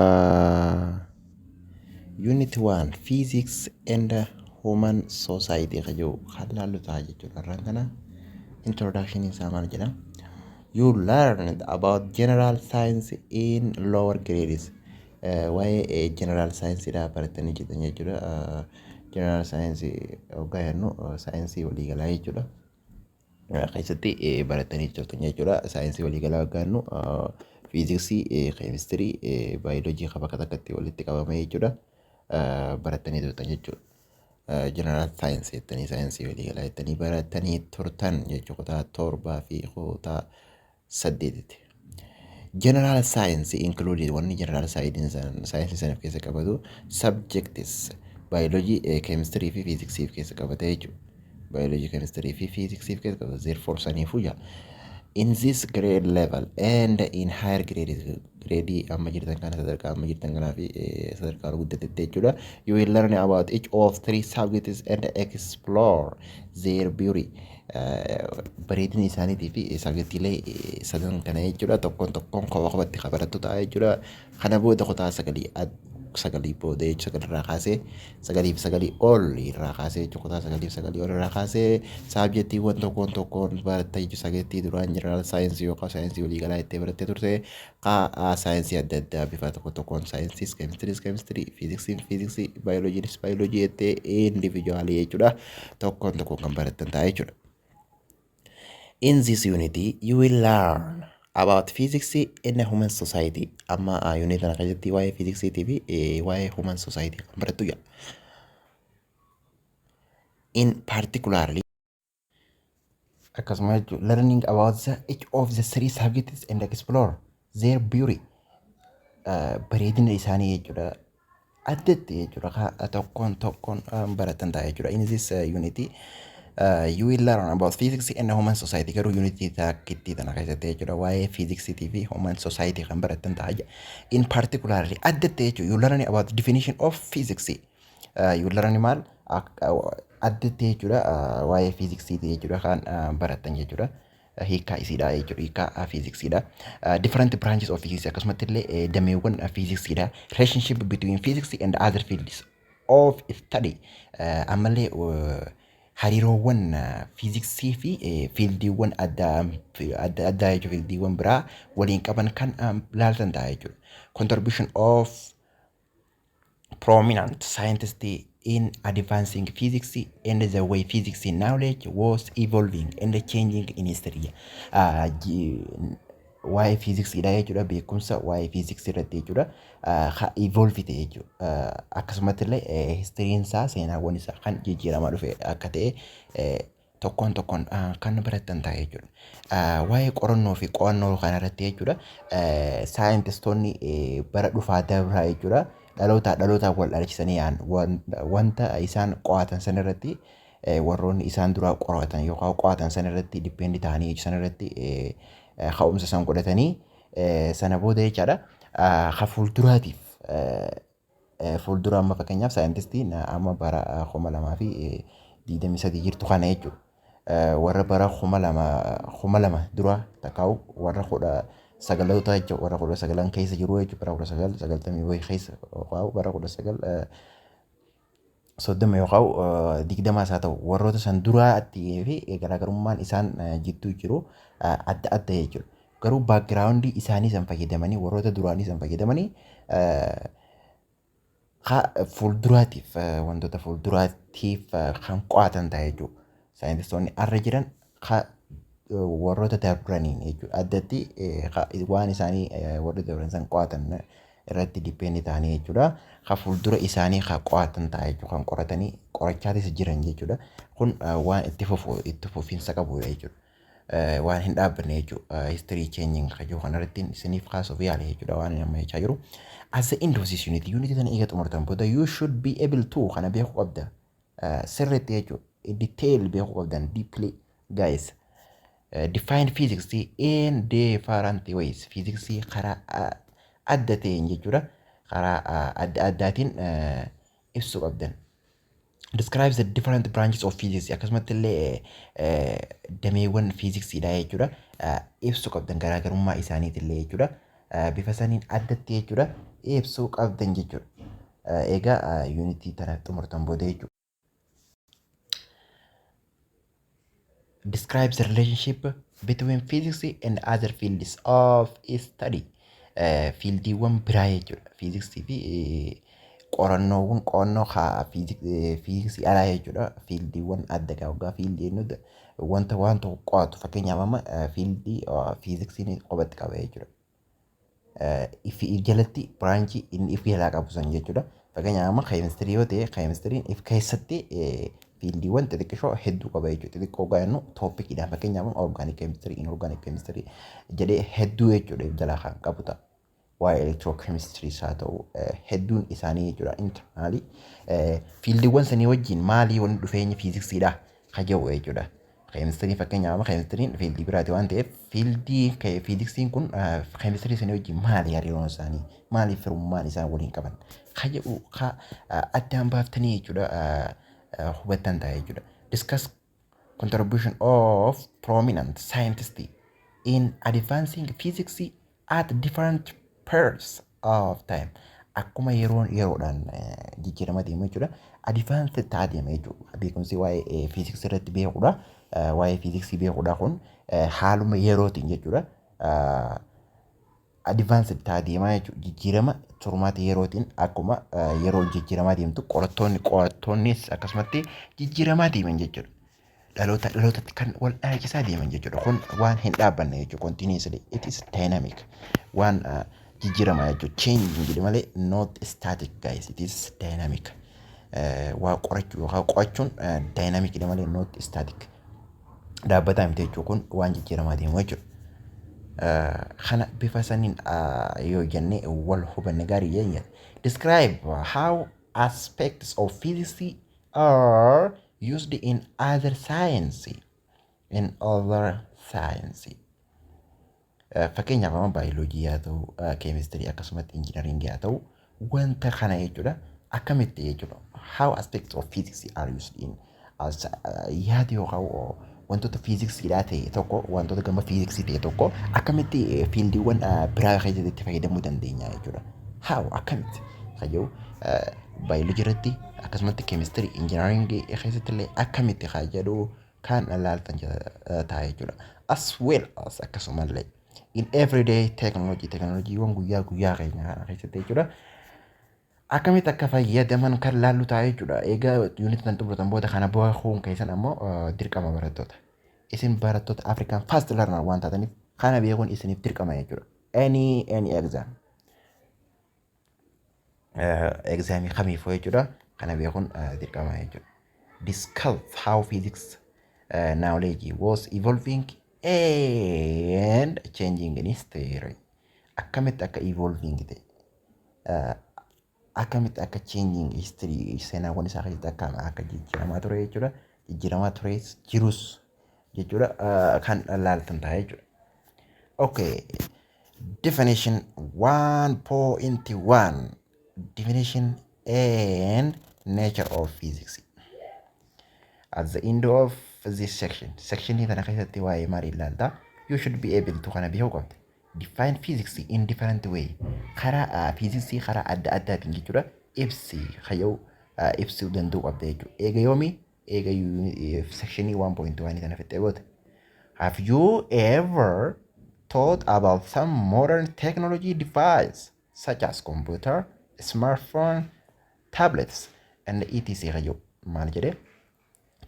Yooyyaa! Unit 1, Physics and Human Society ka jedhu kan laallu ta'a jechuudha. Har'aan kana introduction isaa maal jedha? You learned about general science in lower grades. Waa'ee general science dha baratanii jirtan jechuudha. General science hoggaa jennu saayinsii waliigalaa jechuudha. Keessatti baratanii jirtan jechuudha. Saayinsii waliigalaa hoggaa jennu fiiziksii, keemistirii, baayoloojii kan bakka takkatti walitti qabame jechuudha. Baratanii turtan jechuudha. General science jettanii, saayinsii waliigalaa jettanii baratanii turtan jechuudha, kutaa torbaa fi kutaa saddeetitti. General science included, wanni general science sana of keessa qabatu, subjects biology, chemistry fi physics of keessa qabate jechuudha. Biology, chemistry fi physics of keessa qabate. Therefore, saniifuu jaa. In this grade level and in higher grades, grade amma jirtan kana, sadarkaa amma jirtan kanaa fi sadarkaa ol guddatetti jechuudha. You will learn about each of three subjects and explore their beauty. Bareedina isaaniitii fi subjectiilee sadan kana jechuudha. Tokkoon tokkoon kopha kophatti kan barattu ta'a jechuudha. Kana booda kutaa sagalii, sagalii booda jechuudha, sagal irraa kaasee, sagalii fi sagalii ol irraa kaasee jechuudha, kutaa sagalii fi sagalii ol irraa kaasee subjectiiwwan tokkoon tokkoon baratta jechuudha. Subjectii duraan general science yookaan saayinsii waliigalaa jettee barattee turte, kaa saayinsii adda addaa bifa tokko tokkoon, saayinsiis keemistiriis keemistirii, fiiziksiin fiiziksii, baayoloojiinis baayoloojii jettee individually jechuudha, tokkoon tokkoon kan barattan ta'a jechuudha. In this unit, you will learn about physics in a human society. Amma unit kana keessatti waa'ee fiiziksiitii fi waa'ee human society kan barattu jira. In particularly, akkasuma jechuudha, learning about the each of the three subjects and explore their beauty, bareedina isaanii jechuudha, addatti jechuudha, tokkoon tokkoon baratan ta'a jechuudha. In this unit, you will learn about physics and human society. Garuu unit takkittii tana keessatti jechuudha, waa'ee fiiziksiitii fi human society kan baratan ta'a. In particularly, addatti jechuudha, you learn about definition of physics. You learn maal addatti jechuudha, waa'ee fiiziksiitii jechuudha kan baratan jechuudha. Hiikkaa isiidha jechuudha, hiikkaa fiiziksiidha. Different branches of physics, akkasumatti illee dameewwan fiiziksiidha. Relationship between physics and other fields of study, ammallee hariiroowwan fiiziksii fi fieldiiwwan adda adda addaa jechuudha, fieldiiwwan biraa waliin qaban kan ilaaltan ta'a jechuudha. Contribution of prominent scientists in advancing physics and the way physics knowledge was evolving and changing in history. Waa'ee fiiziksiidha jechuudha, beekumsa waa'ee fiiziksii irratti jechuudha evolve ta'e jechuudha. Akkasumatti illee historyn isaa, seenaawwan isaa kan jijjiiramaa dhufe akka ta'e tokkoon tokkoon kan baratan ta'a jechuudha. Waa'ee qorannoo fi qo'annoo kanarratti jechuudha, saayintistoonni bara dhufaa dabraa jechuudha, dhalootaa dhalootaan wal dhalchisanii wanta isaan qo'atan san irratti, warroonni isaan dura qoratan yookaan qo'atan san irratti depend ta'anii san irratti ka'umsa san godhatanii, sana booda jechaadha, ka fuulduraatiif, fuuldura amma fakkeenyaaf saayintistiin amma bara 2023 jirtu kana jechuudha. Warra bara 2000 dura takkaa'u, warra kudha sagaloota jechuudha, warra kudha sagalan keessa jiru jechuudha, bara 1990 wayii keessa yookaan bara 1930 yookaan 20s haa ta'u, warroota san duraatti fi garaagarummaan isaan jidduu jiru adda adda jechuudha. Garuu backgroundii isaanii san fayyadamanii, warroota duraanii san fayyadamanii, fuulduraatiif, wantoota fuulduraatiif kan qo'atan ta'a jechuudha. Saayintistoonni har'a jiran warroota darbaniin jechuudha. Addatti waan isaanii warri dabran san qo'atan irratti depend ta'anii jechuudha. Kan fuuldura isaanii kan qo'atan ta'a jechuudha. Kan qoratanii qorachaatis jiran jechuudha. Kun waan itti fufu, itti fufiinsa qabudha jechuudha. Waan hin dhaabbanne jechuudha. History changing kan jiru kanarratti isiniif kaasuuf yaale jechuudha waan amma jechaa jiru. As the end of this unit, unit sana eega xumurtan booda, you should be able to, kana beekuu qabda. Sirriitti jechuudha. Detail beekuu qabdan, deeply, guys. Define physics in different ways. Physics karaa adda ta'een jechuudha. Karaa adda addaatiin ibsuu qabdan. Describes the different branches of physics, akkasumatti illee dameewwan fiiziksiidha jechuudha. Ibsuu qabdan garaagarummaa isaaniitillee jechuudha. Bifa saniin addatti jechuudha ibsuu qabdan jechuudha. Egaa yuunitii tana xumurtan booda jechuudha. Describes the relationship between physics and other fields of study. Fiildiiwwan biraa jechuudha. Fiiziksii fi qorannoowwan qo'annoo fiiziksii alaa jechuudha. Fiildiiwwan adda gaa waggaa fiildii jennu wanta waan tokko qo'atu, fakkeenyaaf amma fiildii fiiziksiin qophatti qaba jechuudha. If jalatti branchii inni if jalaa qabu san jechuudha. Fakkeenyaaf amma keemistirii yoo ta'e, keemistiriin if keessatti fiildiiwwan xixiqqishoo hedduu qaba jechuudha. Xixiqqoo gaa jennu topiciidhaan, fakkeenyaaf organic chemistry, inorganic chemistry jedhee hedduu jechuudha if jalaa kan qabu ta'a. Waa'ee electrochemistryis haa ta'u, hedduun isaanii jechuudha internally. Fiildiiwwan sanii wajjin maalii wanni dhufeenyi fiiziksiidha ka jedhu jechuudha. Keemistirii fakkeenyaaf amma keemistiriin fiildii biraati waan ta'eef, fiildii fiiziksiin kun keemistirii sanii wajjin maali hariiroon isaanii, maali firummaan isaan waliin qaban ka jedhu ka addaan baaftanii jechuudha hubattan ta'a jechuudha. Discuss contribution of prominent scientists in advancing physics at different periods of time. Akkuma yeroon yeroodhaan jijjiirama deemu jechuudha. Advanced ta'aa deema jechuudha. Beekumsi waa'ee fiiziksii irratti beekuudha. Waa'ee fiiziksii beekuudha kun haaluma yerootiin jechuudha. Advanced ta'aa deemaa jechuudha. Jijjiirama turmaata yerootiin akkuma yeroo jijjiiramaa deemtu qorattoonnis akkasumatti jijjiiramaa deeman jechuudha. Dhaloota dhalootatti kan wal dhaalchisaa deeman jechuudha. Kun waan hin dhaabbanne jechuudha. Continuously it is dynamic. Waan jijjiiramaa jechuudha. Changing jedhe malee not static, guys. It is dynamic. Waa qorachuu yookaan qo'achuun dynamic dha malee not static. Dhaabbataa miti jechuudha, kun waan jijjiiramaa deemu jechuudha. Kana bifa saniin yoo jennee wal hubanne gaarii jechuudha. Describe how aspects of physics are used in other science. In other science. Fakkeenyaaf amma baayoloojii haa ta'u, keemistirii, akkasumatti injiinaringii haa ta'u, wanta kana jechuudha akkamitti jechuudha. How aspects of physics are used in yaada yookaan wantoota fiiziksiidhaa ta'e tokko, wantoota gama fiiziksii ta'e tokko akkamitti fiildiiwwan biraa keessatti itti fayyadamuu dandeenya jechuudha. How, akkamitti kan jedhu baayoloojii irratti, akkasumatti keemistirii, injiinaringii keessatti illee akkamitti kan jedhu kan ilaaltan ta'a jechuudha. As well as, akkasumallee, in everyday technology, teknooloojiiwwan guyyaa guyyaa keenya kana keessatti jechuudha. Akkamitti akka fayyadaman kan laallu ta'a jechuudha. Egaa yuunitii tan xumuratan booda kana beekuun keessan ammoo dirqama barattoota. Isin barattoota African fast learner waan taataniif kana beekuun isiniif dirqama jechuudha. Any exam. Examii kamiifuu jechuudha. Kana beekuun dirqama jechuudha. Discuss how physics knowledge was evolving and changing in history. Akkamitti akka evolving ta'e, akkamitti akka changing history, seenaawwan isaa keessatti akka jijjiiramaa ture jechuudha. Jijjiiramaa tures jirus jechuudha kan laaltan ta'a jechuudha. Okay. Definition 1.1, definition and nature of physics. At the end of this section, section kana keessatti waa'ee maalii ilaalta? You should be able to, kana beekuu qabda. Define physics in different way. Karaa fiiziksii karaa adda addaatiin jechuudha. Ibsi hayyuu ibsuu danda'uu qabda jechuudha. Eega yoomii? Eega sectionii 1.1 kana fixee booda. Have you ever thought about some modern technology device such as computer, smartphone, tablets and etc hayyuu maal jedhee?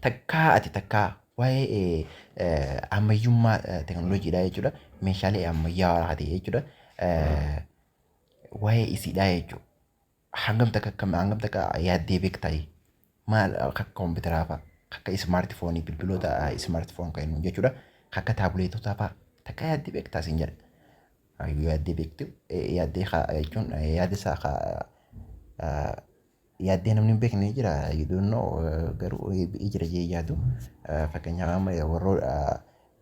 Takkaa ati takkaa waa'ee ammayyummaa teknooloojiidha jechuudha. Meeshaalee ammayyaawaa ta'e jechuudha. Waa'ee isiidha jechuudha. Hangam takka hangam takka yaaddee beektaa? Maal akka kompiitaraa fa'a, akka smartphoneii, bilbiloota smartphone kan jennu jechuudha. Akka taabuleetotaa fa'a takka yaaddee beektaa siin jedha. Yaaddee beektu, yaaddee jechuun yaada isaa yaaddee namni hin beekne jira, you don't know, garuu jira jee yaadu. Fakkeenyaaf amma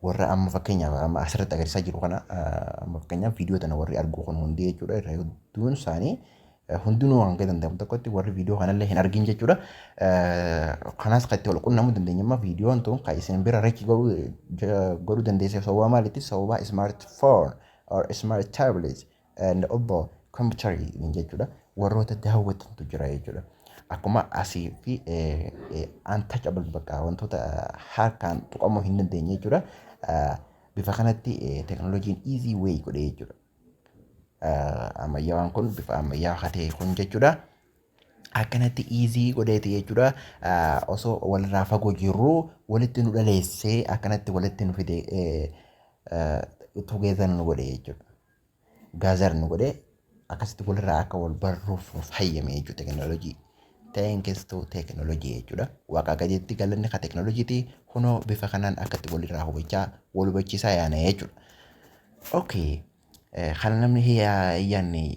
warra amma fakkeenyaaf amma asirratti agarsiisaa jiru kana, amma fakkeenyaaf viidiyoo tana warri argu kun hundi jechuudha, irra hedduun isaanii Hundinuu hanga danda'amu tokkotti warri viidiyoo kanallee hin argin jechuudha. Kanaas kan itti wal qunnamuu dandeenya amma viidiyoon tun kan isin bira reach godhuu dandeesse sababa maaliiti? Sababa smartphone or smart tablet and also computer jechuudha. Warroota daawwatantu jira jechuudha. Akkuma asii fi untouchable bakka wantoota harkaan tuqamuu hin dandeenye jechuudha. Bifa kanatti teknooloojiin easy way godhe jechuudha. Ammayyaawaan kun bifa ammayyaa ta'e kun jechuudha. Akkanatti easy godheeti jechuudha. Osoo walirraa fagoo jirru walitti nu dhaleessee akkanatti walitti nu fide, together nu godhe jechuudha. Gather nu godhe, akkasitti walirraa akka wal barruuf nuuf hayyame jechuudha teknooloojii. Thanks to technology jechuudha. Waaqa gaditti galanni ka teknooloojiiti, kunoo bifa kanaan akkatti walirraa hubachaa wal hubachiisaa yaana jechuudha. Okay. Kana namni hin yaadne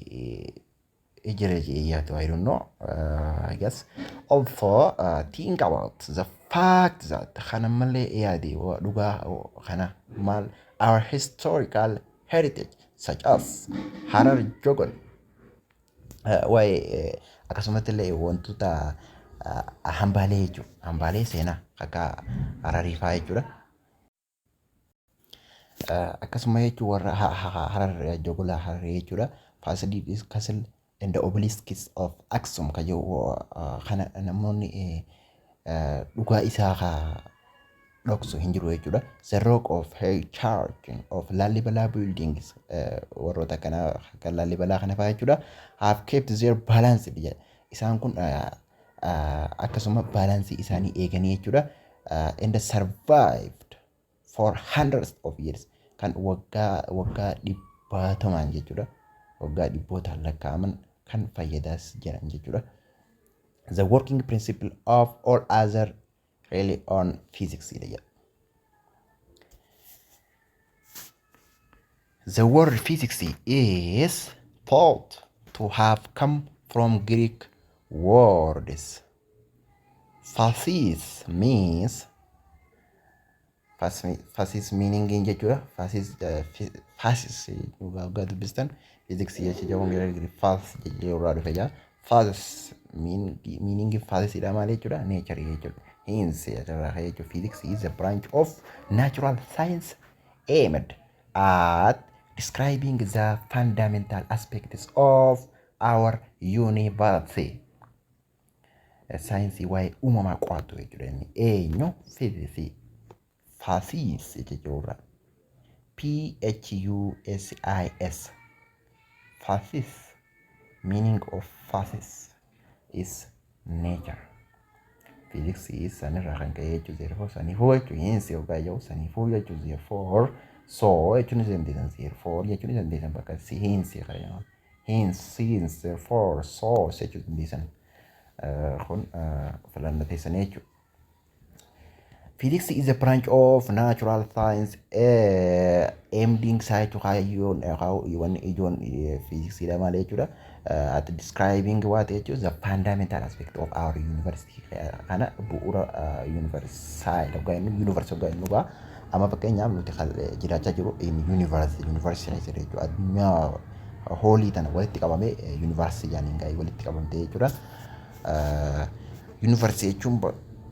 jira jedhee, I don't know. I guess. Also, think about the fact that kana malee yaade dhugaa kana maal, our historical heritage such as Harar Jogol, waa'ee akkasumatti illee wantoota hambaalee jechuudha. Hambaalee seenaa akka Hararii fa'aa jechuudha. Akkasuma jechuun warra Harar Jogolaa Hararii jechuudha. Fasilides Castle and the obelisks of Aksum kan jedhu kana namoonni dhugaa isaa ka dhoksu hin jiru jechuudha. The Rock of Church of Lalibela buildings, warroota kana kan Lalibela kana fa'aa jechuudha. Have kept their balance jedha. Isaan kun akkasuma balance isaanii eeganii jechuudha. And survived for hundreds of years, kan waggaa waggaa dhibbaatamaan jechuudha. Waggaa dhibbootaan lakkaa'aman kan fayyadaas jiran jechuudha. The working principle of all other rely on physics jedha. The word physics is thought to have come from Greek words. Physis means, physis meaning jechuudha. Physis, physis waggaa dubbistan physics jecha jedhamu gara phys jechuu dhufe jaa. Physis meaning physisidha maal jechuudha? Nature jechuudha. Hence irraa ka'ee jechuudha. Physics is a branch of natural science aimed at describing the fundamental aspects of our universe. Saayinsii waa'ee uumamaa qo'atu jechuudha inni. Eenyu? Fiiziksii. Physis jechuudha. Phusis. Physis. Meaning of physis is nature. Physics sanirraa kan ka'e jechuudha. Therefore saniifuu jechuudha. Hence yookaan jedhu saniifuu jechuudha. Therefore, so jechuun ni dandeessan. Therefore jechuun ni dandeessan bakka hence kana jedhama. Hence, since, therefore, so jechuu dandeessan. Kun filannoo teessanii jechuudha. Physics is a branch of natural science aiming isaa jechuudha, kaayyoon wanni ijoon fiiziksiidha maal jechuudha, at describing what jechuudha, the fundamental aspect of our universe kana, bu'uura universal hoggaa inni universe hoggaa inni dhugaa. Amma fakkeenyaaf nuti jiraachaa jiru in universe keessa jechuudha. Addunyaa whole tana walitti qabamee universe jedhaniin gaa'ee walitti qabamtee jechuudha. Universe jechuun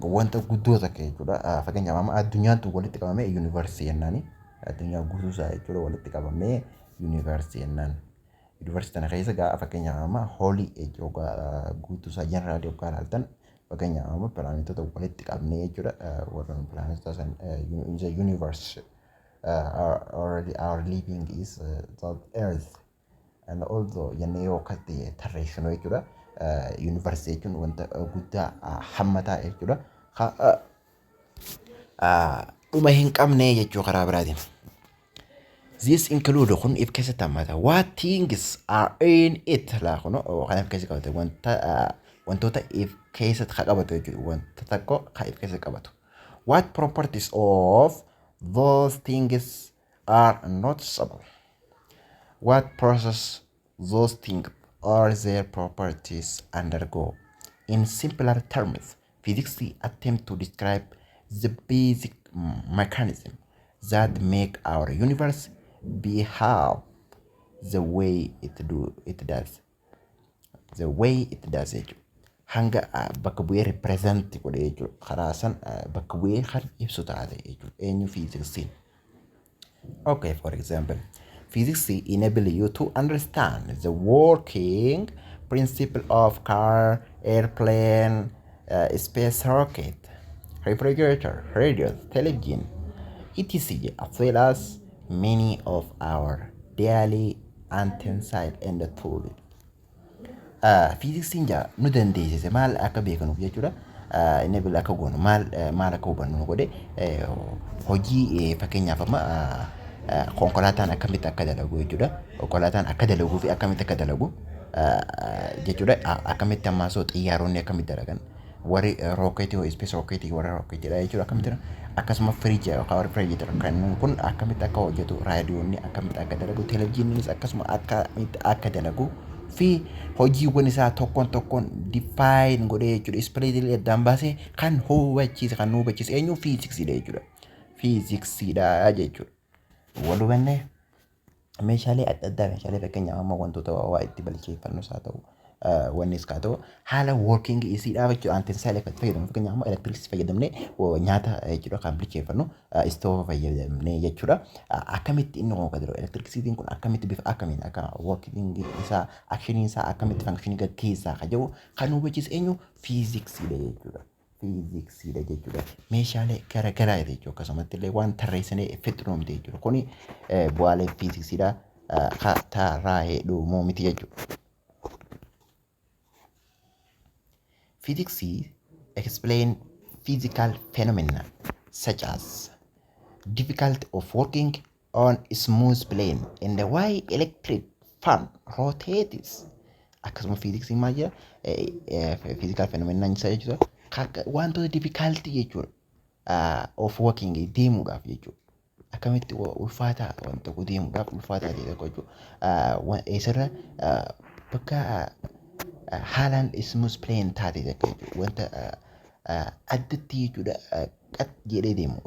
wanta guddoo takka jechuudha. Fakkeenyaaf amma addunyaan tun walitti qabamee universe jennaani. Addunyaa guutuu isaa jechuudha walitti qabamee universe jennaan. Universe tana keessa gaa fakkeenyaaf amma whole jechuudha, guutuu isaa general yookaan ilaaltan, fakkeenyaaf amma pilaanetoota walitti qabnee jechuudha. Warra pilaanetoota san in the universe already our living is the earth and also jennee yoo akkatti tarreessinu jechuudha. Universe jechuun wanta guddaa hammataa jechuudha. Dhuma hin qabne jechuu karaa biraatiin. This include, kun if keessatti hammata, what things are in it laa kun kan if keessa qabate, wanta wantoota if keessatti ka qabatu jechuudha, wanta tokko ka if keessatti qabatu. What properties of those things are noticeable? What process those things or their properties undergo? In simpler terms, physics attempt to describe the basic mechanism that make our universe behave the way it does. The way it does jechuudha. Hanga bakka bu'ee represent godhe jechuudha. Karaa san bakka bu'ee kan ibsu taate jechuudha. Eenyu? Fiiziksiin. Okay, for example, physics enable you to understand the working principle of car, airplane, space rocket, refrigerator, radio, television, etc., as well as many of our daily utensils and tools. Fiiziksiin jaa nu dandeessise maal akka beekanuuf jechuudha. Enable akka goonu, maal maal akka hubannu nu godhe. Hojii fakkeenyaaf amma konkolaataan akkamitti akka dalagu jechuudha. Konkolaataan akka dalaguu fi akkamitti akka dalagu jechuudha. Akkamitti ammaa soo xiyyaaronni akkamitti dalagan, warri rookeetii, space rookeetii, warra rookeetiidha jechuudha, akkamitti, akkasuma firiijii yookaan warri firiijii kan kun akkamitti akka hojjetu, raadiyoonni akkamitti akka dalagu, televezyiiniinis akkasuma akkamitti akka dalagu fi hojiiwwan isaa tokkoon tokkoon define godhee jechuudha. Ispireetilii addaan baasee kan hubachiise, kan nu hubachiise eenyu? Fiiziksiidha jechuudha. Fiiziksiidha jechuudha. Wal hubannee? Meeshaalee adda addaa, meeshaalee fakkeenyaaf amma wantoota waa itti bilcheeffannus haa ta'u, wannis haa ta'u, haala working isiidhaaf jechuudha. Utensil akka itti fayyadamnu, fakkeenyaaf amma elektirikii fayyadamnee nyaata jechuudha kan bilcheeffannu, istoova fayyadamnee jechuudha. Akkamitti inni kun jiru, elektirikisiitiin kun akkamitti, bifa akkamiin akka working isaa, actioniin isaa akkamitti functionii gaggeessaa kan jedhu kan nu hubachiisu eenyu? Fiiziksiidha jechuudha. Fiiziksiidha jechuudha. Meeshaalee garaagaraa jechuudha. Akkasumatti illee waan tarreessinee fixnu miti jechuudha. Kuni bu'aalee fiiziksiidha. Tarraa'ee dhumuu miti jechuudha. Physics explain physical phenomena such as difficult of working on smooth plane and why electric fan rotates. Akkasuma fiiziksiin maal jedha? Physical phenomena isaa jechuudha. Wantoota difficulty jechuudha. Of working, deemuudhaaf jechuudha. Akkamitti ulfaataa wanta tokko deemuudhaaf ulfaataa ta'e tokko jechuudha. Eessarra bakka haalaan smooth plane taate takka jechuudha. Wanta addatti jechuudha qat jedhee deemu,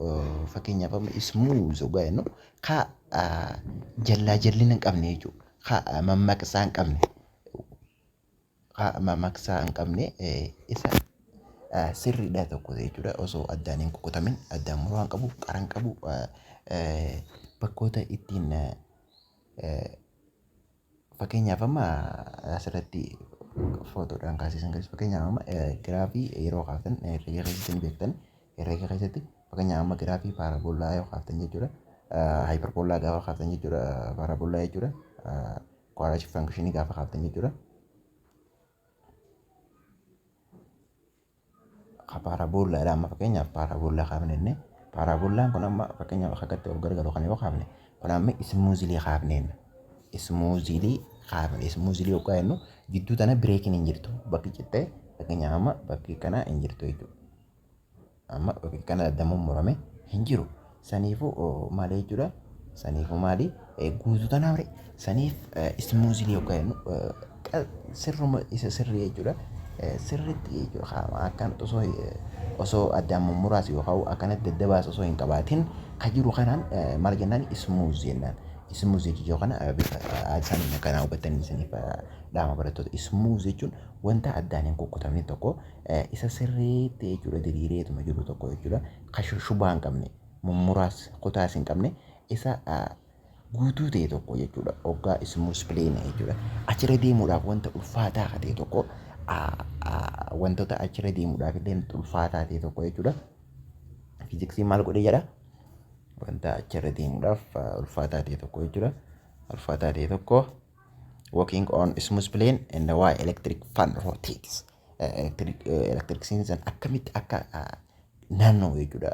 fakkeenyaaf amma smooth hoggaa jennu, ka jallaa jallina hin qabne jechuudha. Ka mammaqsaa hin qabne. Ka mammaqsaa hin qabne, isa sirriidha tokko jechuudha. Osoo addaan hin kukkutamin, addaan muruu hin qabu, qara hin qabu, bakkoota ittiin, fakkeenyaaf amma asirratti footoodhaan kaasisan agarsiisa. Fakkeenyaaf amma giraafii yeroo kaaftan, herreega keessatti ni beektan, herreega keessatti fakkeenyaaf amma giraafii paaraboolaa yoo kaaftan jechuudha. Hyperbola gaafa kaaftan jechuudha. Paaraboolaa jechuudha. Quadratic functionii gaafa kaaftan jechuudha. Paaraboolaadha amma fakkeenyaaf paaraboolaa kaafne jennee, paaraabollaan kun amma fakkeenyaaf akkatti ol garagalu kana yoo kaafne, kun amma smoothly kaafneen, smoothly kaafne. Smoothly yookaan jennu gidduu tana breakiin hin jirtu, bakki cittee fakkeenyaaf amma bakki kana hin jirtu jechuudha. Amma bakki kana adda mummurame hin jiru. Saniifuu maali jechuudha? Saniifuu maali? Guutuu tanaaf saniif smoothly yookaan jennu sirruma isa sirrii jechuudha. Sirriitti jechuudha, akkan osoo addaan mummuraas yookaan akkanatti daddabaas osoo hin qabaatin kan jiru kanaan maal jennaan? Smooth jennaan. Smooth jechuun kana bifa isaanii akkanaa hubattanii isiniif dhaama, barattoota. Smooth jechuun wanta addaan hin kukkutamne tokko, isa sirriitti jechuudha diriireetuma jiru tokko jechuudha. Kan shubaa hin qabne, mummuraas kutaas hin qabne, isa guutuu ta'e tokko jechuudha. Hoggaa smooth plane jechuudha. Achirra deemuudhaaf wanta ulfaataa ta'e tokko, wantoota achirra deemuudhaaf illee ulfaataa ta'e tokko jechuudha. Fiiziksiin maal godhee jedha? Wanta achirra deemuudhaaf ulfaataa ta'e tokko jechuudha. Ulfaataa ta'e tokko, walking on smooth plane and why electric fan rotates. Elektirikisiin san akkamitti akka naanna'u jechuudha.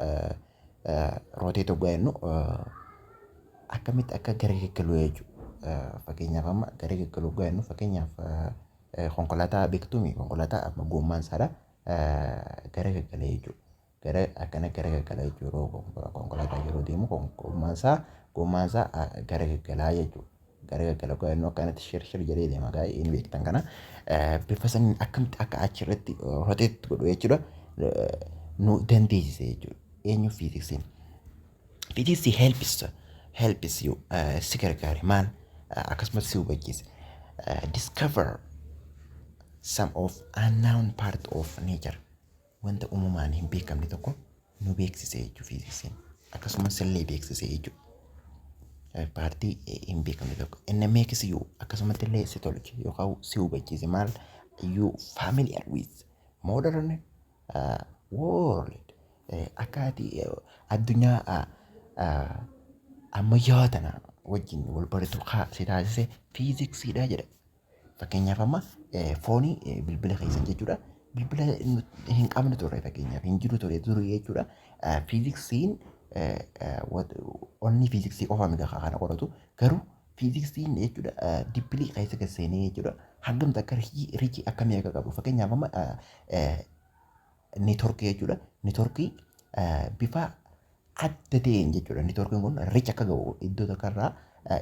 Rotate hoggaa jennu akkamitti akka garagalu jechuudha. Fakkeenyaaf amma garagalu hoggaa jennu, fakkeenyaaf konkolaataa beektuumi, konkolaataa amma gommaan isaadha garagala jechuudha. Gara akkana garagala jechuudha, yeroo konkolaataa yeroo deemu gommaan isaa garagalaa jechuudha. Garagala hoggaa jennu akkanatti shir shir jedhee deema, gaa'ee inni beektan kana bifa saniin akkamitti akka achirratti rotate godhu jechuudha. Nu dandeessise jechuudha. Eenyu? Fiiziksiin. Fiiziksii helps you, si gargaare maal, akkasumas si hubachiise, discover Some of unknown part of nature, wanta uumamaan hin beekamne tokko nu beeksise jechuudha fiiziksiin. Akkasumas illee beeksise jechuudha. Partii hin beekamne tokko. Inni makes you, akkasumatti illee si tolche yookaan si hubachiise. Maal? You familiar with modern world, akka ati addunyaa ammayyaawaa tana wajjin wal baratu si taasise fiiziksiidha jedha. Fakkeenyaaf, amma phoneii, bilbila keessan jechuudha. Bilbila hin qabne turre, fakkeenyaaf hin jiru ture durii jechuudha. Fiiziksiin onni fiiziksii qofa miti kana qoratu, garuu fiiziksiin jechuudha deeply keessa gad seenee jechuudha, hangam takka reachii akkamii akka qabu. Fakkeenyaaf, amma networkii jechuudha. Networkii bifa adda ta'een jechuudha. Networkiin kun reach akka ga'u iddoo tokko irraa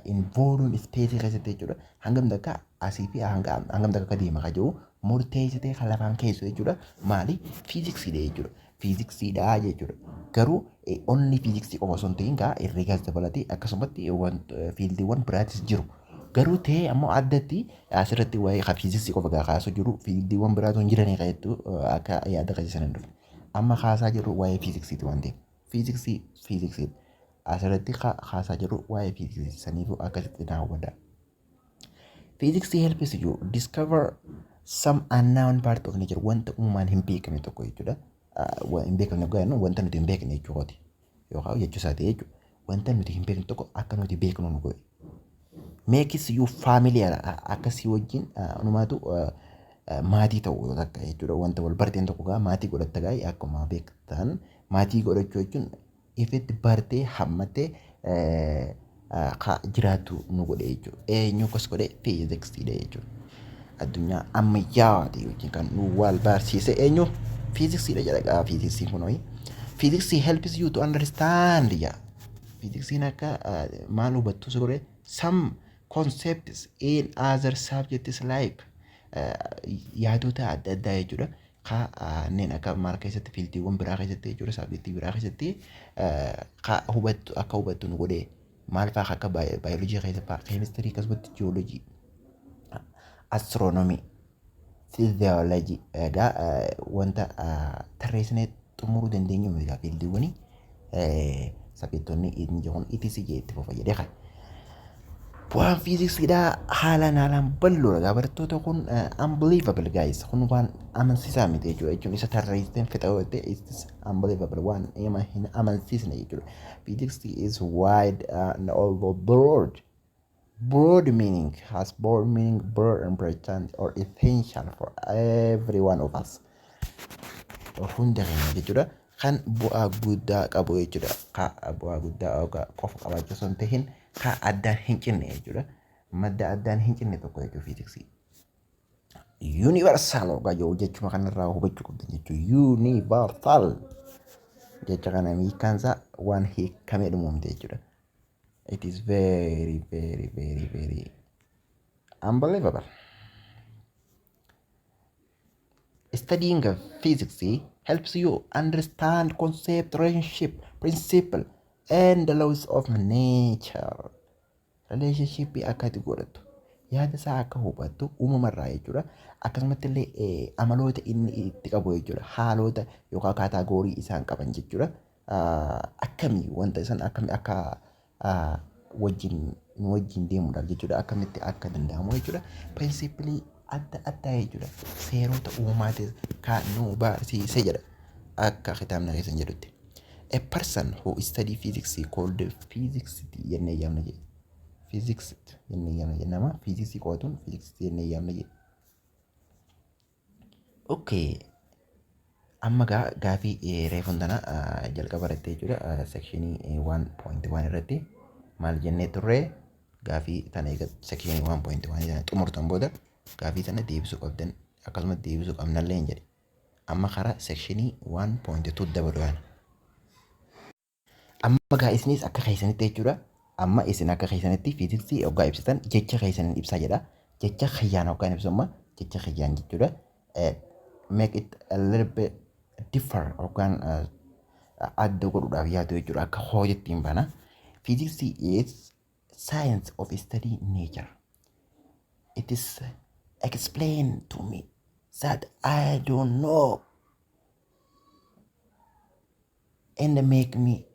in volume space keessatti jechuudha. Hangam takka asii fi hangam takka akka deema kan jiru murteessitee kan lafaan keessu jechuudha. Maali? Fiiziksiidha jechuudha. Fiiziksiidha jechuudha. Garuu onni fiiziksii qofa osoo hin ta'in gaa herreegas dabalatee akkasumatti fieldiiwwan biraatis jiru. Garuu ta'ee ammoo addatti asirratti waa'ee fiiziksii qofa gaa kaasuu jiru, fieldiiwwan biraatu hin jiranii kan jettu akka yaada qajeelsan hin dhufne. Amma kaasaa jirru waa'ee fiiziksiiti waan ta'eef. Fiiziksii fiiziksiidha. Asirratti kaasaa jirru waa'ee fiiziksii, saniifuu akkasitti naa hubadhaa. Physics helps you discover some unknown part of nature, wanta uumamaan hin beekamne tokko jechuudha. Hin beekamne jennu wanta nuti hin beekne jechuudha. Yookaan jechuu isaati jechuudha. Wanta nuti hin beekne tokko akka nuti beeknu nu godhe. Makes you familiar, akkasii wajjin numaatu maatii ta'u takka jechuudha. Wanta wal barteen tokko gaa maatii godhatta gaa. Akkuma beektan, maatii godhachuu jechuun ifitti bartee hammattee jiraattu nu godhe jechuudha. Eenyu akkas godhe? Fiiziksiidha jechuudha. Addunyaa ammayyaawaa ta'e wajjin kan nu wal barsiise eenyu? Fiiziksiidha jedha gaa fiiziksiin kun hoyi. Physics helps you to understand yaa. Fiiziksiin akka maal hubattu si godhe? Some concepts in other subjects like yaadota adda addaa jechuudha. Kanneen akka maal keessatti, fieldiiwwan biraa keessatti jechuudha, subjectii biraa keessatti ka hubattu, akka hubattu nu godhe. Maal fa'aa? Akka baayoloojii keessa fa'aa, keemistirii, akkasumatti jiyoolojii, astiroonomii, fiiziyoolojii. Egaa wanta tarreessinee xumuruu dandeenyu miti egaa fieldiiwwanii subjectoonni inni jedhuun itti jee itti fufa jedhee kan. Bu'aan fiiziksiidhaa haalaan haalaan bal'oodha gaa barattoota. Kun unbelievable guys, kun waan amansiisaa miti jechuudha. Jechuun isa tarreessiteen fixa yoo ta'e, it's unbelievable, waan nama hin amansiisne jechuudha. Physics is wide and although broad meaning, has broad meaning, broad important or essential for every one of us, hunda keenya jechuudha, kan bu'aa guddaa qabu jechuudha. Ka bu'aa guddaa qofa qabaachuu osoo hin tahin, ka addaan hin cinne jechuudha. Madda addaan hin cinne tokko jechuudha fiiziksii. Universal hoggaa jiru jechuma kanarraa hubachuu qabdan jechuudha. Universal jecha kana hiikkaan isaa waan hiikamee dhumuumte jechuudha. It is very very very very unbelievable. Studying physics helps you understand concept, relationship, principle, and the laws of nature. Relationship akka ati godhattu, yaada isaa akka hubattu uumamarraa jechuudha. Akkasumatti illee amaloota inni itti qabu jechuudha. Haalota yookaan category isaan qaban jechuudha. Akkamii wanta isaan akkamii akka wajjin nu wajjin deemuudhaaf jechuudha. Akkamitti akka danda'amu jechuudha. Principleii adda addaa jechuudha. Seerota uumamaatis kan nu barsiise jedha. Akka kitaabni keessan jedhutti. A person who study physics called physics jennee yaamna jedhe. Physics jennee yaamna jedhe. Nama fiiziksii qo'atuun physics jennee yaamna jedhe. Okay. Amma gaa gaafii reefuun tana jalqaba irratti jechuudha. Sectionii 1.1 irratti maal jennee turre? Gaafii tana eega sectionii 1.1 tana xumurtan booda gaafii tana deebisuu qabdan, akkasumas deebisuu qabnallee hin jedhe. Amma karaa sectionii 1.2 dabalu yaana. Amma gaa isinis akka keessanitti jechuudha. Amma isin akka keessanitti fiiziksii hoggaa ibsitan jecha keessaniin ibsaa jedha. Jecha kiyyaan hoggaan ibsu, amma jecha kiyyaan jechuudha. Make it a little bit differ, hoggaan adda godhuudhaaf yaadu jechuudha. Akka hoojetti hin bana. Physics is science of study nature. It is explained to me that I don't know and make me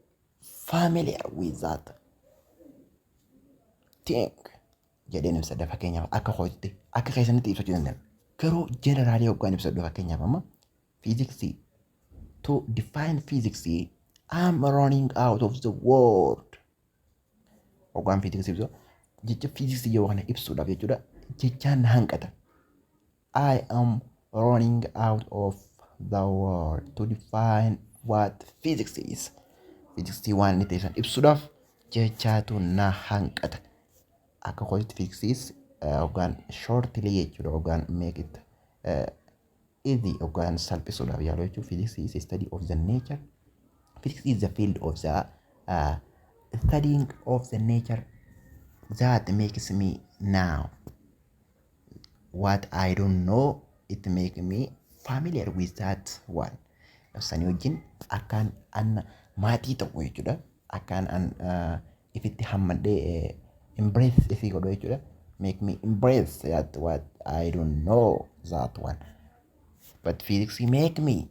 familiar with that thing jedheen ibsadha. Fakkeenyaaf akka kootitti, akka keessanitti ibsachuu danda'an. Garuu generally hoggaan ibsadhu, fakkeenyaaf amma fiiziksii, to define physics I'm running out of the word. Hoggaan fiiziksii ibsu, jecha fiiziksii yeroo kana ibsuudhaaf jechuudha, jechaan na hanqata. I am running out of the word to define what physics is. Fiiziksii waan inni ta'e san ibsuudhaaf jechaatu na hanqata. Akka kootitti fiiziksiis hoggaan shortly jechuudha, hoggaan make it easy, hoggaan salphisuudhaaf yaalu jechuudha. Physics is a study of the nature. Physics is the field of the studying of the nature that makes me know what I don't know. It make me familiar with that one. Sanii wajjin akkaan an maatii ta'u jechuudha. Akkaan an ifitti hammadhee embrace ifii godhu jechuudha. Make me embrace that what I don't know, that one. But physics make me,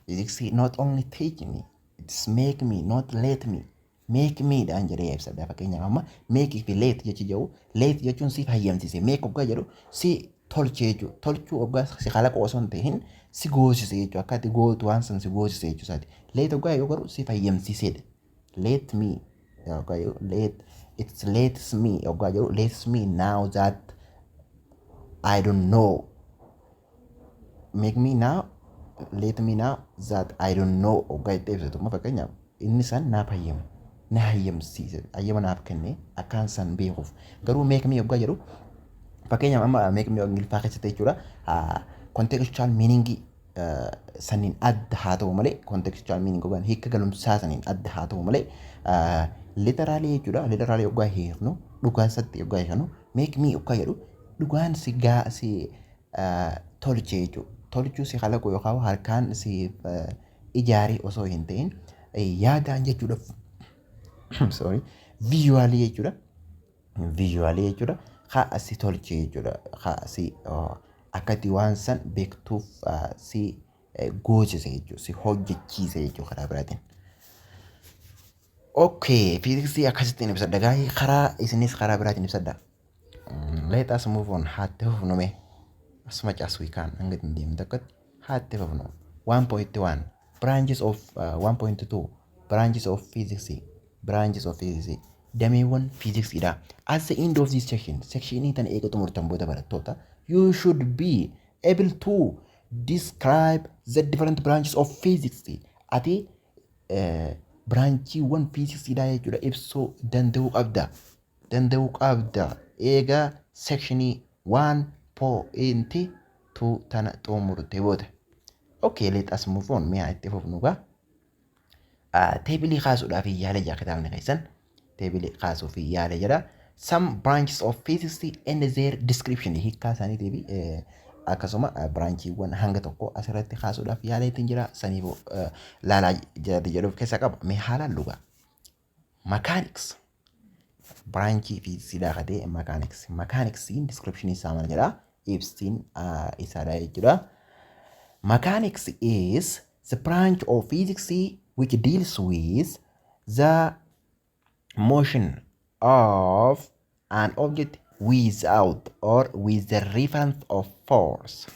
physics not only teach me, it's make me, not let me, make me dhaan jedhee ibsadha. Fakkeenyaaf amma make fi let jechi jedhu, let jechuun si hayyamsiise, make hoggaa jedhu si tolche jechuudha. Tolchuu hoggaa si kalaqu osoo hin ta'in si goosise jechuudha. Akka ati gootu waan san si goosise jechuu isaati. Let hoggaa yoo garuu si hayyamsiisedha. Let me hoggaa jedhu, let it's lets me hoggaa jedhu, lets me now that I don't know, make me now, let me now that I don't know hoggaa itti ibsatu. Amma fakkeenyaaf inni san naaf hayyama, na hayyamsiise, hayyama naaf kenne akkaan san beekuuf. Garuu make me hoggaa jedhu, fakkeenyaaf amma make me Ingiliffaa keessatti jechuudha, contextual meaning saniin adda haa ta'u malee, contextual meaning yookaan hiika galumsaa saniin adda haa ta'u malee, literally jechuudha, literally hoggaa hiiknu, dhugaasatti hoggaa hiiknu, make me hoggaa jedhu dhugaan si gaa si tolche jechuudha. Tolchuu si kalaqu yookaan harkaan si ijaarii osoo hin ta'in yaadaan jechuudha. Sorry, visually jechuudha. Visually jechuudha. Haa si tolche jechuudha. Haa si akka itti waan san beektuuf si goosise jechuudha. Si hojjechiise jechuudha karaa biraatiin. Okay, fiiziksii akkasittiin ibsadha. Gaa'ee karaa isinis karaa biraatiin ibsadha. Let us move on. Haatti fufnu mee. As much as we can, hanga dandeenyu tokkotti haatti fufnu. 1.1 branches of 1.2 branches of physics, branches of physics, dameewwan fiiziksiidha. At the end of this section, sectionii tana eega xumurtan booda, barattoota, you should be able to describe the different branches of physics. Ati branchiiwwan fiiziksiidha jechuudha ibsuu danda'uu qabda. Danda'uu qabda. Eega sectionii 1.2 tana xumurte booda. Okay, let us move on. Mi'a itti fufnu gaa. Tableii kaasuudhaaf yaala jira kitaabni keessan. Tableii kaasuuf yaala jira. Some branches of physics and their description, hiikkaa isaaniitii fi akkasuma branchiiwwan hanga tokko asirratti kaasuudhaaf yaala ittiin jira. Saniif laalaa jiraate jedhuuf keessa qaba. Mee haalaan dhugaa. Mechanics. Branchii fiiziksiidhaa katee mechanics. Mechanics'n description isaa maal jedhaa? Ibsiin isaadha jechuudha. Mechanics is the branch of physics which deals with the motion of an object without or with the reference of force.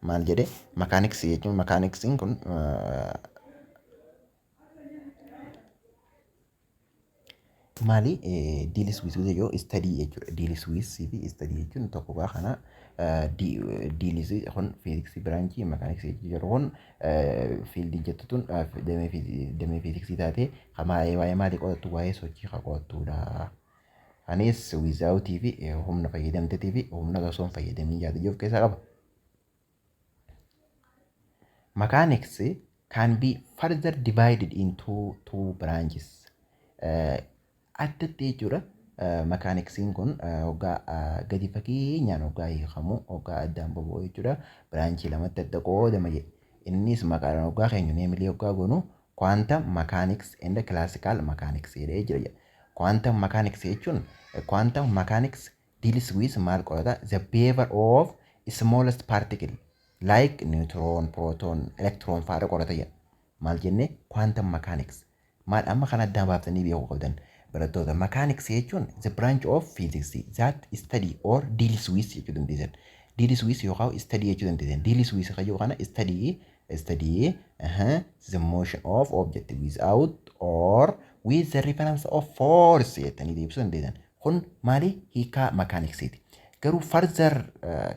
Maal jedhe? Mechanics jechuun, mechanics'n kun maali? Deals with yoo study jechuudha. Deals with fi study jechuun tokko gaa. Kana deals kun fiiziksii branchii, mechanicsii jedhu kun fieldii jettu tun damee fiiziksii taate waa'ee maalii qo'attu? Waa'ee sochii kan qo'attudha. Anis withoutii fi humna fayyadamteetii fi humna osoo hin fayyadamin jaate of keessaa qaba. Mechanics can be further divided into two branches. Addatti jechuudha. Mechanics'n kun hoggaa gadi fageenyaan hoggaa hiikamu, hoggaa addaan boba'u jechuudha. Branchii lamatti adda qoodama jedhe. Innis maqaadhaan hoggaa keenyu, namely hoggaa goonu, quantum mechanics and classical mechanics jedhee jira jedha. Quantum mechanics jechuun, quantum mechanics Deals with maal qorata? The behavior of smallest particle like neutron, proton, electron fa'aadha qorata jedha. Maal jennee? Quantum mechanics. Maal amma kana addaan baaftanii beekuu qabdan, barattoota. Mechanics jechuun the branch of physics that study or deals with jechuu dandeessan. Deals with yookaan study jechuu dandeessan. Deals with kan jedhu kana study the motion of object without or with the reference of force jettanii deebisuu dandeessan. Kun maali? Hiikaa mechanicsiti. Garuu further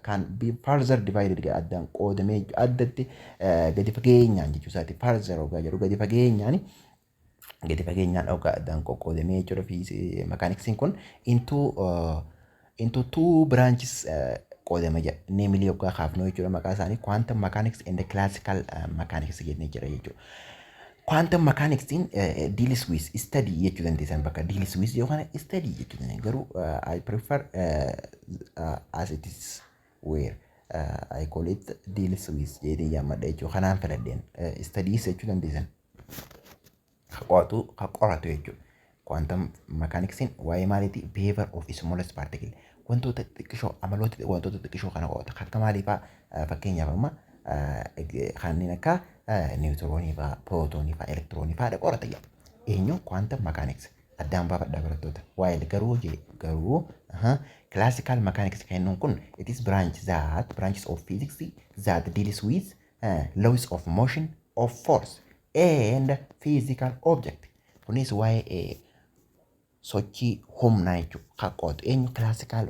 can be further divided, addaan qoodamee addatti gadi fageenyaan jechuu isaati. Further hoggaa jedhu gadi fageenyaan hoggaa addaan qoqqoodamee jechuudha. Fi mechanics'n kun into two branches qoodama jedha. Namely hoggaa kaafnu jechuudha, maqaa isaanii quantum mechanics and classical mechanics jennee jira jechuudha. Quantum mechanics'n deals with, study jechuu dandeessan, bakka deals with yookaan study jechuu dandeessan. Garuu I prefer as it is where I call it deals with jedhee yaammadha jechuudha. Kanaan filadheen studies jechuu dandeessan. Ka qo'atu, ka qoratu jechuudha. Quantum mechanics'n waa'ee maaliiti? Behavior of smallest particle. Wantoota xixiqqishoo, amaloota wantoota xixiqqishoo kana qo'ata. Akka maalii fa'aa? Fakkeenyaaf amma kanneen akka niwutiroonii fa'aa, pirootoonii fa'aa, elektiroonii fa'aa qorata jedha. Eenyu? Quantum mechanics. Addaan baafadhaa, barattoota. Waa'ee garuu jee garuu classical mechanics kan jennuun kun it is branch that branches of physics that deals with laws of motion of force and physical object. Kunis waa'ee sochii humnaa jechuudha. Kan qo'atu eenyu? Classical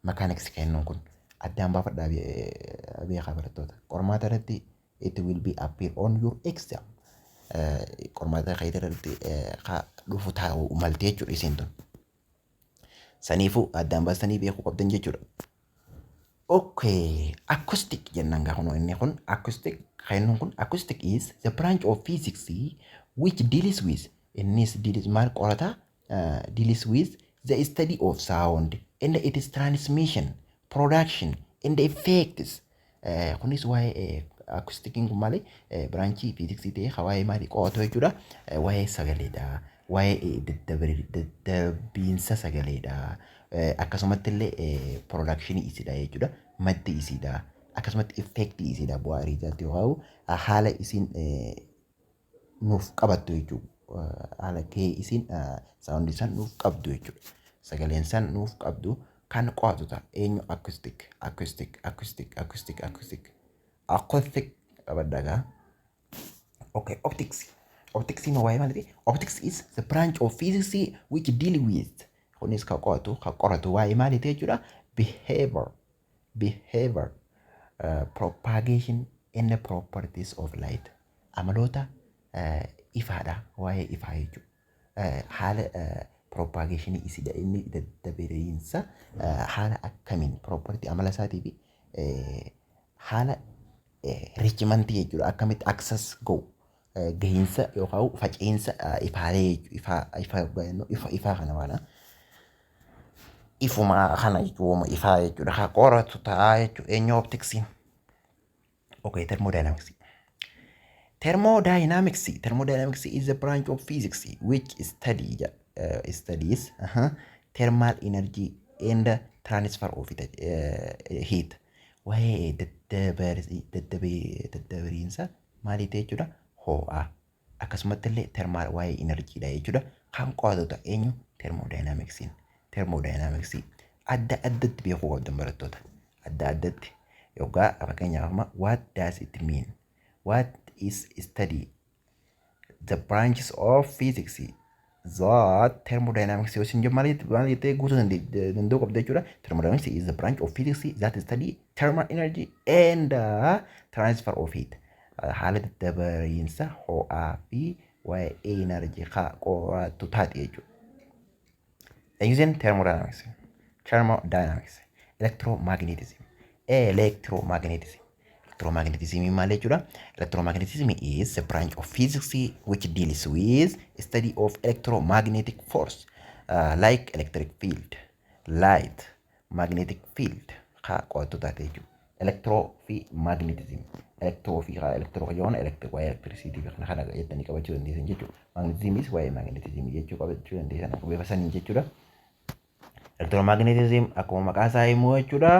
mechanics kan jennuun kun. Addaan baafadhaa beekaa, barattoota. Qormaata irratti it will be appear on your exam. Qormaata keetii irratti dhufu taa'u maltee jechuudha isiin tun. Saniifuu addaan baastanii beekuu qabdan jechuudha. Okay, acoustic jennaan gaafa inni kun acoustic kan jennuun kun acoustic is the branch of physics which deals with, innis deals maal qorata? Deals with the study of sound and its transmission, production and effects. Kunis waa'ee acousticiin kun maali? Branchii fiiziksii ta'ee waa'ee maalii qo'atu jechuudha? Waa'ee sagaleedha. Waa'ee daddarbiinsa sagaleedha. Akkasumatti illee productionii isiidha jechuudha. Maddi isiidha. Akkasumatti effectii isiidha, bu'aa riizaatti yookaan haala isiin nuuf qabattu jechuudha. Haala gahee isiin soundii san nuuf qabdu jechuudha. Sagaleen san nuuf qabdu kan qo'atu ta'a. Eenyu? Acoustic, acoustic, acoustic, acoustic, acoustic. Acoustic qabaddaa gaa. Okay, optics. Optics immoo waa'ee maaliiti? Optics is the branch of physics which deal with, kunis kan qo'atu, kan qoratu waa'ee maaliiti jechuudha? Behavior, propagation and the properties of light. Amaloota ifaadha. Waa'ee ifaa jechuudha. Haala propagationii isiidha, inni daddabiriinsa haala akkamiin property amala isaatii fi haala reachementii jechuudha. Akkamitti access ga'u, gahiinsa yookaan faca'insa ifaalee jechuudha. Ifaa ifa ifaa kana waan ifuma kana jechuudha, ifaa jechuudha. Kan qoratu ta'a jechuudha. Eenyu? Opticsiin. Okay, thermodynamics. Thermodynamics. Thermodynamics is a branch of physics which studies thermal energy and transfer of it, heat. Waa'ee daddabariinsa maaliiti jechuudha? Ho'aa. Akkasumatti illee thermal waa'ee energydha jechuudha. Kan qo'atu ta'a. Eenyu? Thermodynamicsiin. Thermodynamicsii adda addatti beekuu qabdan, barattoota. Adda addatti yookaan fakkeenyaaf amma what does it mean? What is study? The branches of physics that thermodynamics yoo isin maal maal jettee guutuu danda'uu qabda jechuudha. Thermodynamics is the branch of physics that study thermal energy and transfer of heat. Haala daddabariinsa ho'aa fi waa'ee energy qo'atu taate jechuudha. Using thermodynamics, thermodynamics, electromagnetism, electromagnetism. Electromagnetism maal jechuudha? Electromagnetism is a branch of physics which deals with study of electromagnetic force like electric field, light, magnetic field haa qo'attu taate jechuudha. Electro fi magnetism. Electro fi electro yoon electric waa'ee electricity fi kana jettanii qabachuu dandeessan jechuudha. Magnetismis waa'ee magnetism jechuu qabachuu dandeessan bifa saniin jechuudha. Electromagnetism akkuma maqaa isaa himu jechuudha.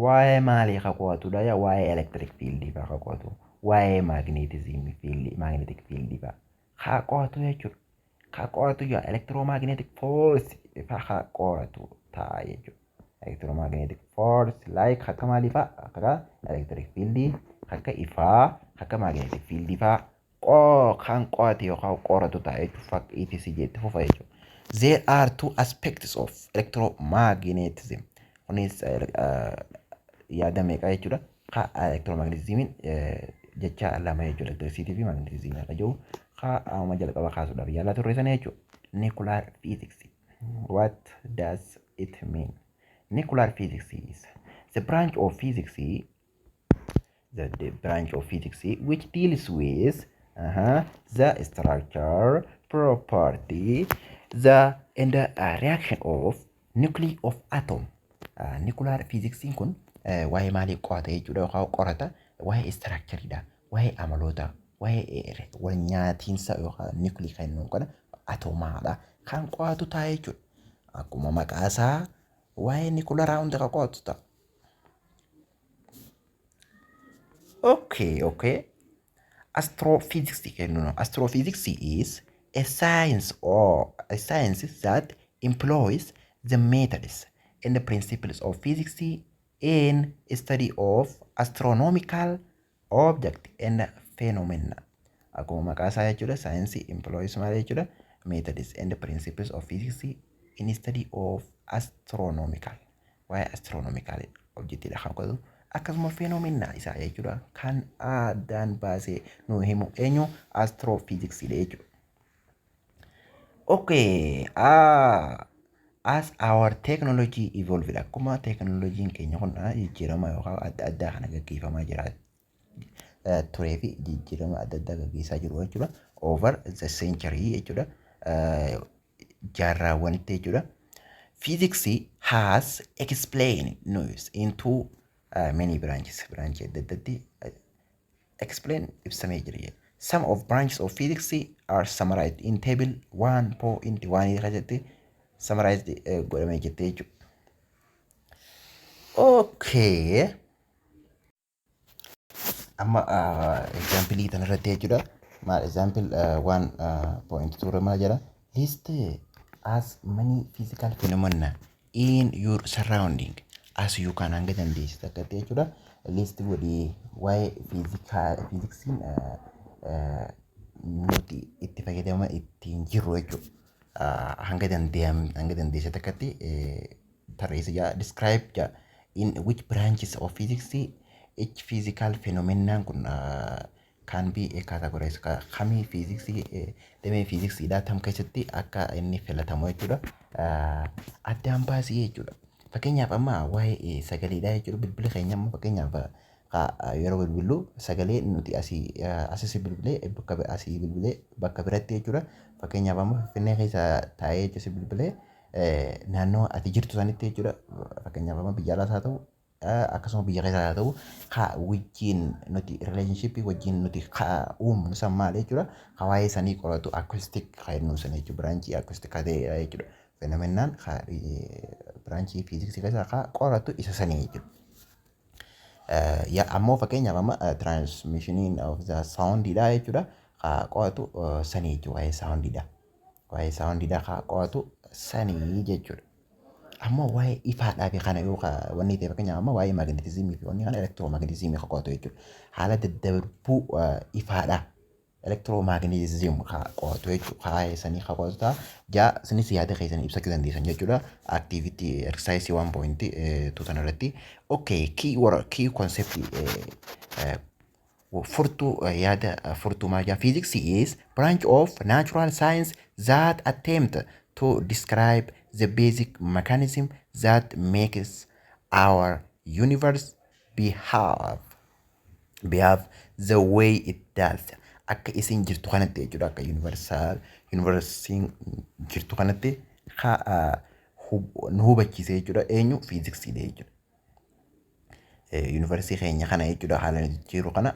Waa'ee maalii ka qo'atudha? Waa'ee electric field fa'aa ka qo'atu. Waa'ee magnetism field, magnetic field fa'aa ka qo'atu jechuudha. Ka qo'atu jaa electromagnetic force fa'aa ka qo'atu ta'a jechuudha. Electromagnetic force like akka maalii fa'aa? Akka electric field, akka ifaa, akka magnetic field fa'aa kan qo'ate yookaan qoratu ta'a jechuudha. Etc jetti fufa jechuudha. There are two aspects of electromagnetism. Kunis yaada meeqa jechuudha? Ka electromagnetismiin jecha lama jechuudha. Electricity fi magnetism akka jiru ka amma jalqaba kaasuudhaaf yaalaa turre sana jechuudha. Nuclear physics. What does it mean? Nuclear physics is the branch of physics, the branch of physics which deals with the structure, property, the and the reaction of nuclei of atom. Nuclear physics kun waa'ee maalii qo'ata jechuudha yookaan qorata? Waa'ee structureidha, waa'ee amaloota, waa'ee wal nyaatiinsa yookaan nuclei kan jennuun kana atoomaadha kan qo'atu ta'a jechuudha. Akkuma maqaa isaa waa'ee nuclearaa hunda kan qo'atu ta'a. Okay. Astrophysics kennu. Astrophysics is a science or a science that employs the methods and the principles of physics in study of astronomical object and phenomena. Akkuma maqaa isaa jechuudha, saayinsii employs maal jechuudha? Methods and principles of physics in study of astronomical. Waa'ee astronomical objectiidha kan qo'atu. Akkasuma phenomena isaa jechuudha kan addaan baasee nu himu eenyu? Astrophysics jechuudha. Okay, as our technology evolved, akkuma teknooloojiin keenya kun jijjiirama yookaan adda addaa kana gaggeeffamaa jira turee fi jijjiirama adda addaa gaggeessaa jiru jechuudha. Over the century jechuudha. Jaarraawwanitti jechuudha. Physics has explained news into many branches. Branch adda addaatti explain ibsamee jira. Some of branches of physics are summarized in table 1.1 keessatti summarized godhamee jirti jechuudha. Okay. Amma example kanarratti jechuudha. Maal example 1.2 maal jedha? List as many physical phenomena in your surrounding as you can, hanga dandeessitu akkatti jechuudha. List godhii waa'ee fiiziksiin nuti itti fayyadama ittiin jirru jechuudha. Hanga danda'am hanga dandeesse takkatti tarreessa jaa. Describe jaa in which branches of physics each physical phenomenon kun can be categorized, kamii fiiziksii damee fiiziksiidhaa tam keessatti akka inni filatamu jechuudha. Addaan baasii jechuudha. Fakkeenyaaf amma waa'ee sagaleedhaa jechuudha. Bilbila keenya amma fakkeenyaaf yeroo bilbillu sagalee nuti asii asis bilbilee bakka asii bilbilee bakka biratti jechuudha. Fakkeenyaaf amma Finfinnee keessa taa'ee jechuudha si bilbilee naannoo ati jirtu sanitti jechuudha. Fakkeenyaaf amma biyya alaas haa ta'u, akkasuma biyya keessaas haa ta'u, ka wajjin nuti relationship wajjin nuti uumnu san maal jechuudha? Ka waa'ee sanii qoratu acoustic kan jennu sana jechuudha. Branchii acoustic ka ta'edha jechuudha. Phenomenaan branchii fiiziksii keessaa ka qoratu isa sanii jechuudha. Ammoo fakkeenyaaf amma transmissioniin of the soundiidha jechuudha. Ka qo'atu sanii jechuudha, waa'ee soundiidha. Waa'ee soundiidha ka qo'atu sanii jechuudha. Ammoo waa'ee ifaadhaa fi kana yoo wanni ta'e, fakkeenyaaf amma waa'ee magnetismii fi wanni kana electromagnetismii ka qo'atu jechuudha. Haala daddarbuu ifaadhaa electromagnetism ka qo'atu jechuudha. Waa'ee sanii ka qo'atu ta'a. Jaa isinis yaada keessan ibsachuu dandeessan jechuudha. Activity exercise 1.2 sana irratti. Okay, key word, key concept, furtuu yaada furtuu maal jaa? Physics is branch of natural science that attempt to describe the basic mechanism that makes our universe behave the way it does. Akka isin jirtu kanatti jechuudha, akka universal universiin jirtu kanatti ka nu hubachiise jechuudha. Eenyu? Fiiziksiidha jechuudha. Yuunivarsiitii keenya kana jechuudha, haala nuti jiru kana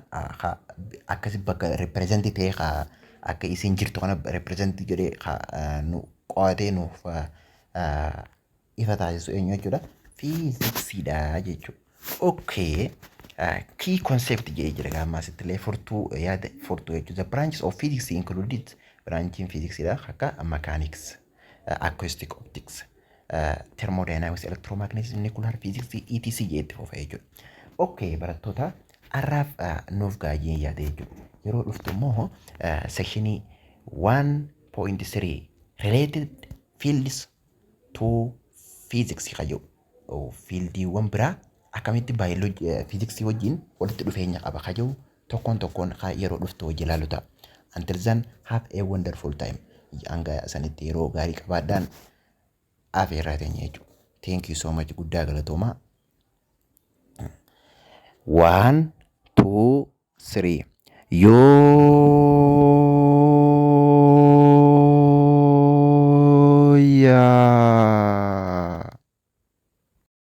akkasi bakka represent ta'ee akka isin jirtu kana represent jedhee nu qo'atee nuuf ifa taasisu eenyu jechuudha? Fiiziksiidha jechuudha. Okay. Key concept jedhee jira gaamma asitti illee furtuu, yaada furtuu jechuudha. The branches of physics included, branchiin fiiziksiidha akka mechanics, acoustic, optics, thermodynamics, electromagnetism, nuclear physics, etc jedhee itti fufa jechuudha. Okay, barattoota, har'aaf nuuf gaajee yaada jechuudha. Yeroo dhuftu immoo sectionii 1.3 related fields to physics kan jedhu, fieldiiwwan biraa akkamitti baay'ee fiiziksii wajjin walitti dhufeenya qaba kan jedhu tokkoon tokkoon yeroo dhuftu hojii ilaalu ta'a. Until then, have a wonderful time. Hanga sanitti yeroo gaarii qabaadhaan afeerraa teenya jechuudha. Thank you so much, guddaa galatoomaa. One, two, three. Yoo.